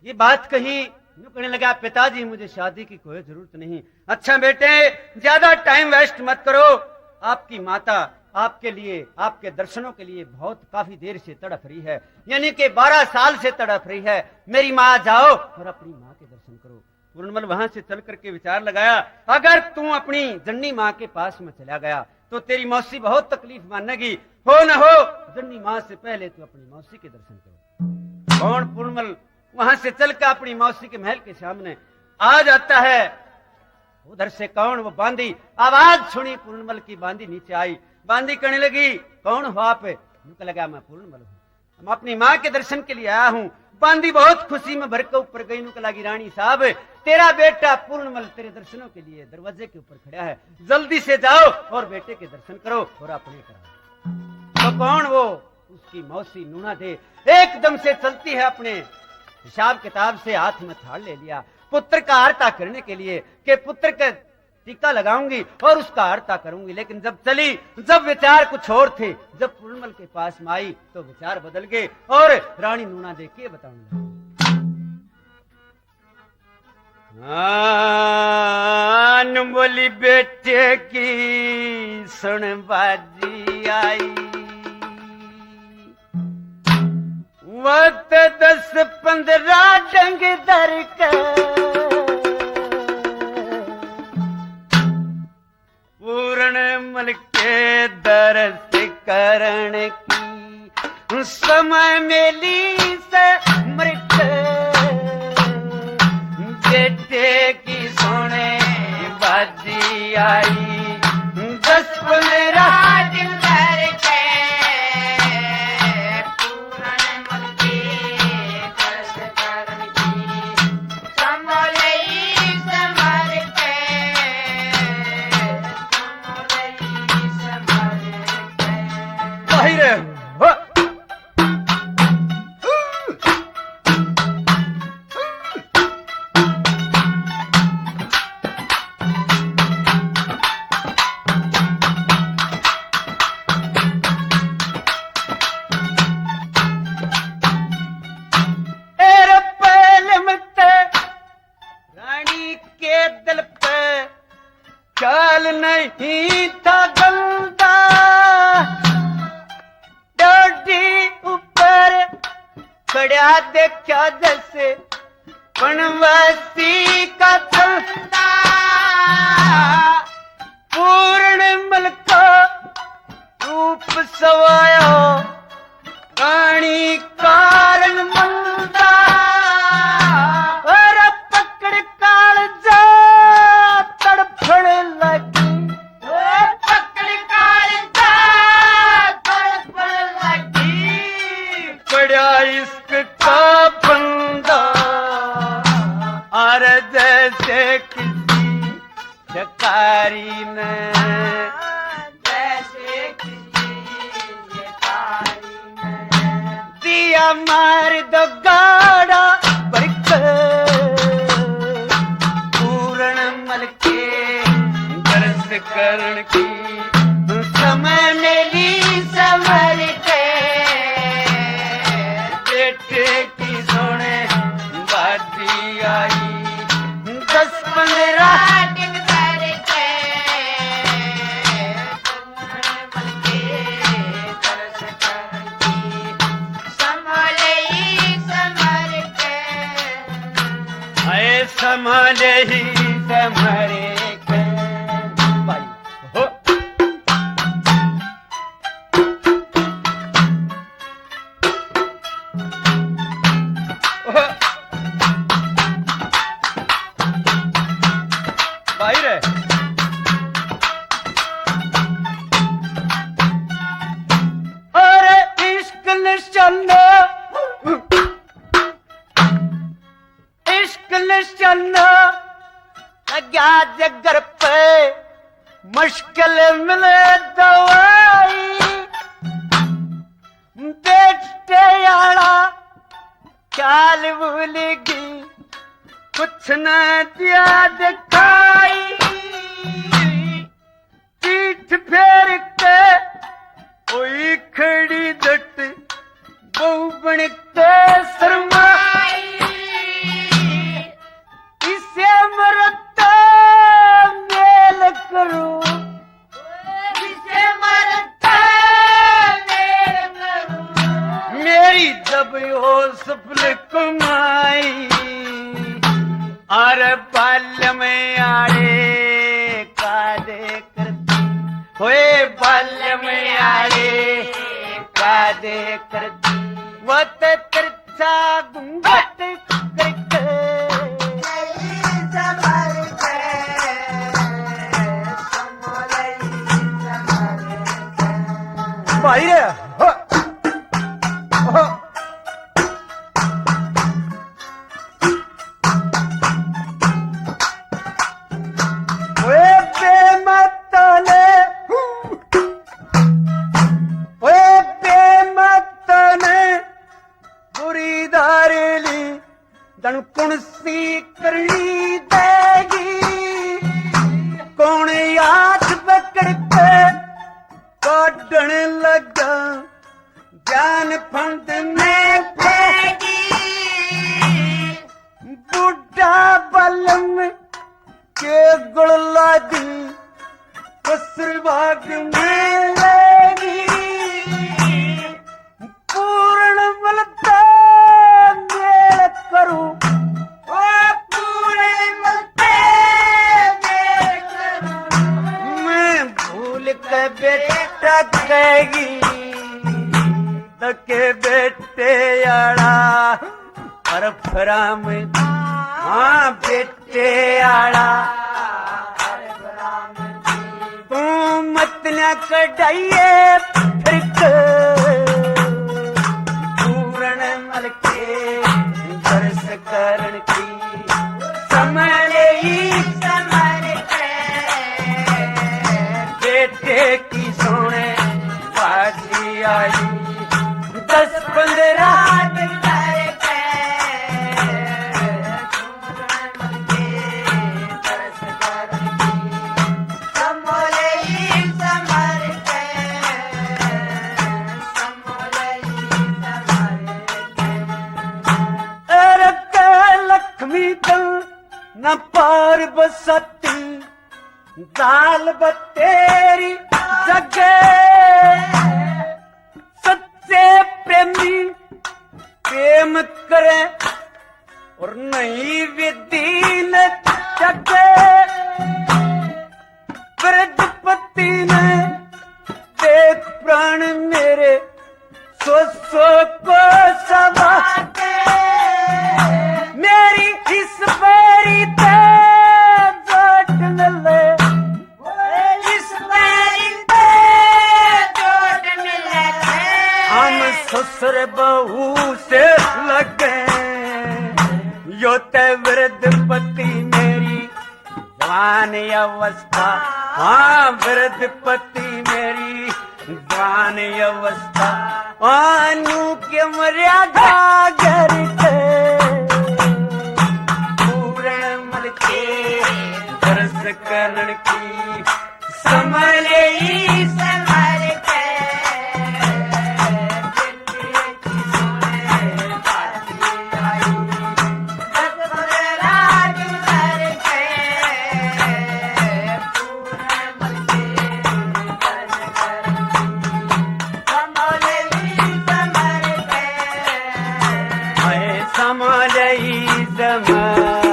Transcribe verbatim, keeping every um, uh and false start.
ये बात कही, यूं कहने लगा, "पिताजी, मुझे शादी की कोई जरूरत नहीं।" "अच्छा बेटे, ज्यादा टाइम वेस्ट मत करो। आपकी माता आपके लिए, आपके दर्शनों के लिए बहुत काफी देर से तड़फ रही है, यानी कि बारह साल से तड़फ रही है। मेरी माँ, जाओ और अपनी माँ के दर्शन करो।" पूर्णमल वहां से चल करके विचार लगाया, "अगर तू अपनी जन्नी माँ के पास में चला गया तो तेरी मौसी बहुत तकलीफ मानेगी। हो न हो, जन्नी माँ से पहले तू अपनी मौसी के दर्शन करो।" कौन पूर्णमल वहां से चल के अपनी मौसी के महल के सामने आ जाता है। उधर से कौन, वो बांदी, आवाज सुनी पूर्णमल की, बांदी नीचे आई। बांदी कहने लगी, "कौन हो आप?" यूं कहने लगा, "मैं पूर्णमल हूँ, मैं अपनी माँ के दर्शन के लिए आया हूँ।" बांदी बहुत खुशी में भर के ऊपर गई, यूं कहने लगी, "रानी साहब, तेरा बेटा पूर्णमल तेरे दर्शनों के लिए दरवाजे के ऊपर खड़ा है, जल्दी से जाओ और बेटे के दर्शन करो और अपने कराओ।" तो कौन वो, उसकी मौसी नूना दे एकदम से चलती है, अपने हिसाब किताब से हाथ में थाल ले लिया, पुत्र का हरता करने के लिए, कि पुत्र का टीका लगाऊंगी और उसका हरता करूंगी। लेकिन जब चली, जब विचार कुछ और थे, जब पूर्णमल के पास में आई तो विचार बदल गए और रानी नूना दे के बताऊंगी। आन बोली, "बेटे की सुन बाजी आई, वो तो दस पन्द्रह डंग धर के पूर्णमल के दर्श करण की समय मेली से मरके बेटे की सोने बाजी आई।" दस पन्द्रह दिन धर के पूर्णमल के दर्श करण की समय मेली से मरके भाई रे, हो। तेरे पहले में ते रानी के दिल पे ख्याल नहीं था गंदा। डोडी ऊपर खड़ा देखा जैसे वनवासी का चंदा। पूर्णमल का रूप सवाया, रानी कारण मंदा। और पकड़ कालजा तड़फण लगी। ओ पकड़ कालजा तड़फण लगी। पड़ा इश्क का फंदा, और जैसे किसी शिकारी ने, जैसे किसी शिकारी ने दिया मार दो गाड़ा भर के। पूर्णमल के दर्श करण की समय मेली समर के। बेटे की सोने बाजी आई, दस पन्द्रह दिन धर के। पूर्णमल के दर्श करण की समय मेली समर के। आए संभाले ही संभाले के भाई हो। ओहो। भाई रे। अरे इश्क निशाना, इश्क निशाना लग्या जिगर पे, मुश्किल मिले दवाई। बेटे आला चाल भूल गई, कुछ न दिया दिखाई। पीठ फेर के ओई खड़ी जट, बहू बन के शर्माई। ते कर दी। वो ते तिरछा घूंघट करके भाई रे, हो, हो। ओए बेमतले, ओए बेमतले, बुरी दारली, दन कुण सी करनी देगी, कौन हाथ पकड़ के काटन लगा। जान फंद में फेंकी, बूढ़ा बलम के गुड़ला दी, कसर बाग में लेगी। पूर्ण मिलते मेल करूं, ओ पूर्ण मिलते मेल करूं। मैं भूल के बेटा कहेगी, तो के बेटे आड़ा अरब राम, हाँ बेटे आड़ा। तू मत ना कढ़ाइए फिर के, पूरण मल के दर्श करण की समले ही समल के। बेटे की सोने बाजी आई, दस पन्द्रह दिन करके अरे के लक्ष्मी दल न पार बसती, दाल बतेरी जगे। सच्चे प्रेमी प्रेम करे और नहीं विधि न जगे। वृद्धपति ने देख प्राण मेरे, सौ सौ को सवा के। मेरी इस बैरी ते चोट न ले, इस बैरी ते चोट न ले। हम ससुर बहू से लगे, यो ते वृद्धपति मेरी जवान अवस्था, हाँ, वृद्धपति मेरी जवान अवस्था। आनू के मर्यादा घर के पूरे मल के दर्श करण की समले ही समल के। समलई समल